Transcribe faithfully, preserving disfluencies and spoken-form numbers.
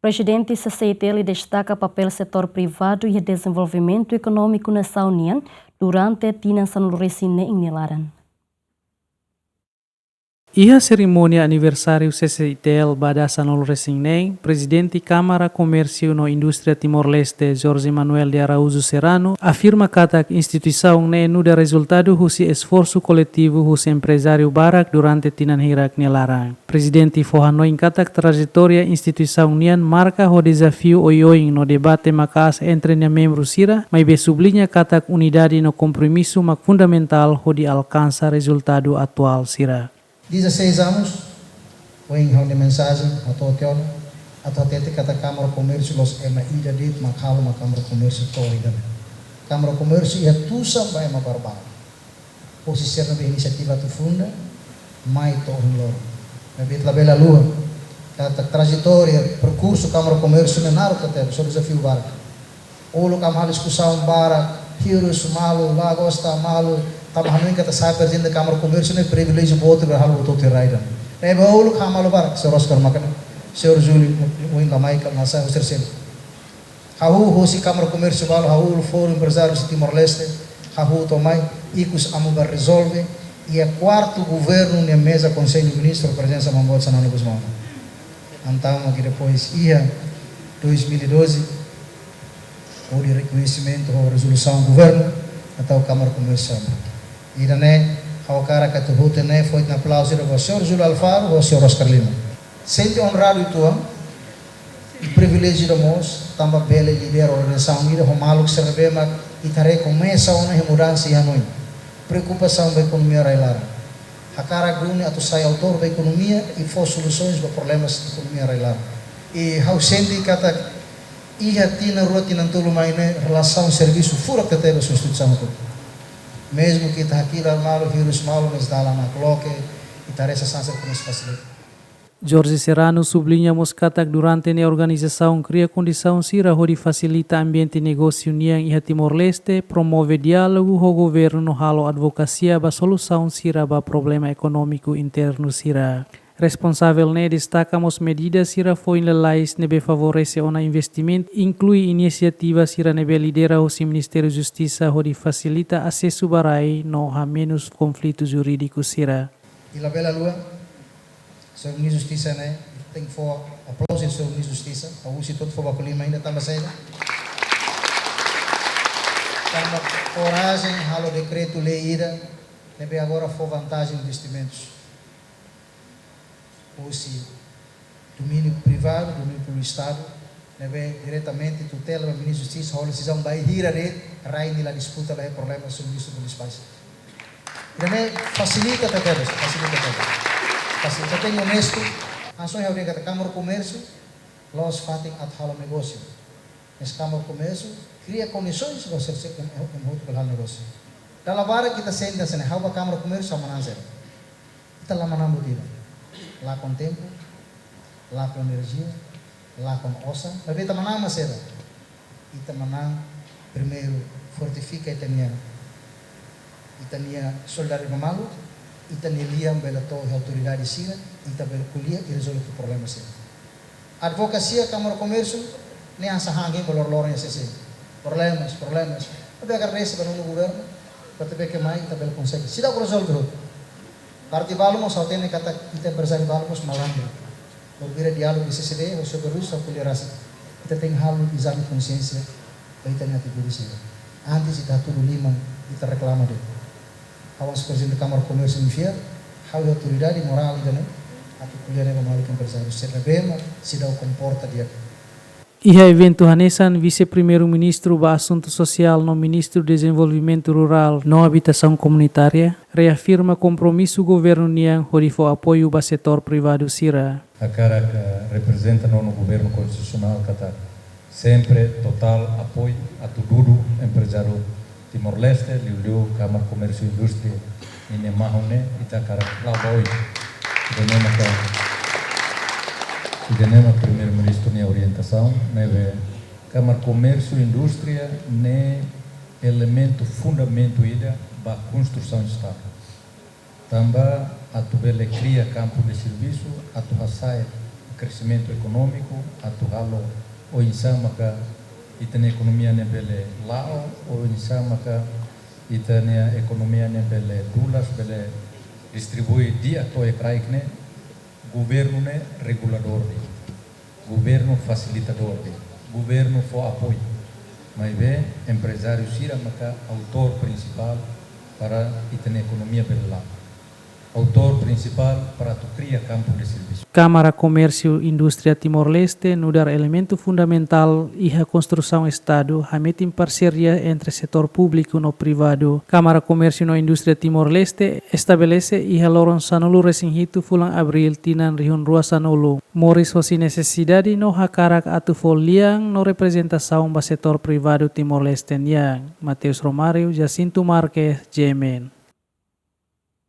Prezidente C C I T L destaka papél setór privadu iha dezenvolvimentu ekonómiku nasaun nian durante tinan sanulu-resin-neen nia laran. Iha serimónia aniversáriu C C I T L ba dasa sanulu-resin-neen, Prezidente Kámara Komérsiu no Indústria Timor-Leste, Jorge Manuel de Araújo Serrano, afirma katak instituisaun ne'e nu'udar rezultadu husi esforsu koletivu husi emprezáriu barak durante tinan hirak nia laran. Prezidente fó hanoin katak trajetória instituisaun nian marka ho dezafiu oioin no debate maka'as entre nia membru sira, maibé subliña katak unidade no kompromisu mak fundamentál hodi alkansa rezultadu atuál sira. Dezasseis anos, ohin ha'u-nia mensajen, ha'u to'o tiha ona, atu hatete katak Kámara Komérsiu la'ós ema ida de'it mak halo mak Kámara Komérsiu to'o ida. Kámara Komérsiu iha tusan ba ema barak. Husi sira ne'ebé inisiativa atu funda, mai to'o ohin loron. Maibé ita labele haluha katak trajetória, perkursu Kámara Komérsiu ne'e naruk tebes, ho dezafiu barak. Uluk ami halo diskusaun barak, hirus malu, la gosta malu, tanba hanoin katak sai prezidente Kámara Komérsiu ne'e priviléjiu boot ida halo buat hotu iha rai ida. Ne'ebé uluk halo malu barak, señór Oscar maka ne'e, señór Júlio, ohin la mai ka, la sai, husi terseiro. Hahú husi Kámara Komérsiu balu, hahú uluk Fórum Emprezáriu Timor-Leste, hahú to'o mai, ikus ami bá rezolve iha kuartu governu nia meza Konsellu Ministru, prezensa Maun Boot Xanana Gusmão. Entaun, ke depois iha dois mil e doze, hodi rekoñesimentu ho rezolusaun governu, entaun Kámara Komérsiu. Ida-ne'e, ha'u hakarak atu hotu ne'e, fó ita-nia aplauzu ida ba señór Júlio Alfaro, ho señór Oscar Lima. Sente onradu uitoan, i priviléjiu ida mós, tanba bele lidera organizasaun ida ho maluk sira ne'ebé mak ita haree komesa ona iha mudansa iha hanoin. Preokupasaun ba ekonomia rai-laran. Hakarak duni atu sai autór ba ekonomia i fó solusoens ba problemas ekonomia rai-laran. I ha'u sente katak iha tinan rua, tinan tolu mai ne'e relasaun servisu furak tebes ho instituisaun hotu. Mezmu ke ita hakilar malu, hirus malu, mas dalan nakloke, ita haree sasán sira komesa fasilita. Jorge Serrano subliña mós katak durante ne'e organizasaun kria kondisaun sira hodi fasilita ambiente negósiu nian iha Timor-Leste, promove diálogu ho governu no halo advokasia ba solusaun sira ba problema ekonómiku internu sira. Responsavel ne'e destaka mós medida sira foin lalais ne'ebé favorese ona investimentu, inklui inisiativa sira ne'ebé lidera husi Ministériu Justisa hodi fasilita asesu ba rai no hamenus konflitu jurídiku sira. I labele haluha, señór Ministru Justisa ne'e, tenke fó aplauzu señór Ministru Justisa, ha'u husu ita hotu fó baku liman ida tanba saida? Tanba korajen halo dekretu-lei ida, ne'ebé agora fó vantajen investimentus husi domíniu privadu, domíniu públiku Estadu, ne'ebé diretamente tutela ba Ministru Justisa, halo desizaun bainhira de'it rai nia la disputa, la iha problema, servisu munisipais. Ida-ne'e fasilita tebes, fasilita tebes. Fasilita, tenke onestu, hanesan ha'u dehan katak Kámara Komérsiu la'ós fatin atu halo negósiu. Mas Kámara Komérsiu kria kondisoens ba sira, sira, ema, ema hotu bele halo negósiu. Dala barak ita sente hanesan ne'e, ha'u bá Kámara Komérsiu, ha'u manán saida? Ita la manán buat ida. Lakon tempu, lakon enerjia, lakon osan. Maibé ita manán mak saida? Ita manán primeiru fortifika ita-nia, ita-nia solidariedade ba maluk, ita-nia lian bele to'o iha autoridade sira, ita bele ko'alia i rezolve problema sira. Advokasia Kámara Komérsiu ne'e hanesan hahán ba loron-loron iha C C. Problemas, problemas. Maibé agradese ba nonu governu, katak bele mai ita bele konsege. Seidauk rezolve hotu. Parte balu mós ha'u hatene katak ita emprezáriu balu mós malandru. Bainhira diálogu iha C C D, ho señór Barroso, ha'u ko'alia rasik. Ita tenke halo ezame konsiénsia ba ita-nia atitude sira. Antes ita hatudu liman, ita reklama de'it. Ha'u hanesan Prezidente Kámara Komérsiu nia fiar, ha'u iha autoridade morál ida-ne'e atu ko'alia ne'e ba maluk emprezáriu sira ne'ebé mak seidauk komporta di'ak. Iha eventu hanesan, Vise-Primeiru-Ministru ba Asuntu Sosiál no Ministru Dezenvolvimentu Rurál no Abitasaun Komunitária reafirma kompromisu governu nian hodi fó apoiu ba setór privadu sira. Hakarak, eh, reprezenta nonu governu konstitusionál katak sempre totál apoiu atu dudu emprezáriu Timor-Leste, liuliu Kámara Komérsiu Indústria ninia mahon ne'e, ita hakarak la'o ba oin. Ida-ne'e maka, ida-ne'e mak Primeiru-Ministru nia orientasaun, ne'ebé Kámara Komérsiu Indústria ne'e elementu fundamentu ida ba konstrusaun Estadu. Tanba atu bele kria kampu de servisu, atu hasa'e kreximentu ekonómiku, atu halo oinsá maka ita-nia ekonomia ne'e bele la'o, oinsá maka ita-nia ekonomia ne'e bele dulas, bele distribui di'ak to'o iha kraik ne'e. Governu ne'e reguladór de'it, governu fasilitadór de'it, governu fó apoiu. Maibé emprezáriu sira maka autór prinsipál para ita-nia ekonomia bele la'o, autór prinsipál para atu kria kampu de servisu. Kámara Komérsiu Indústria Timor-Leste nu'udar elementu fundamentál iha konstrusaun Estadu, hametin parseria entre setór públiku no privadu. Kámara Komérsiu no Indústria Timor-Leste estabelese iha loron sanulu-resin-hitu fulan Abríl tinan rihun rua sanulu, moris hosi nesesidade no hakarak atu fó lian no reprezentasaun ba setór privadu Timor-Leste nian. Mateus Romário, Jacinto Marques, G M N.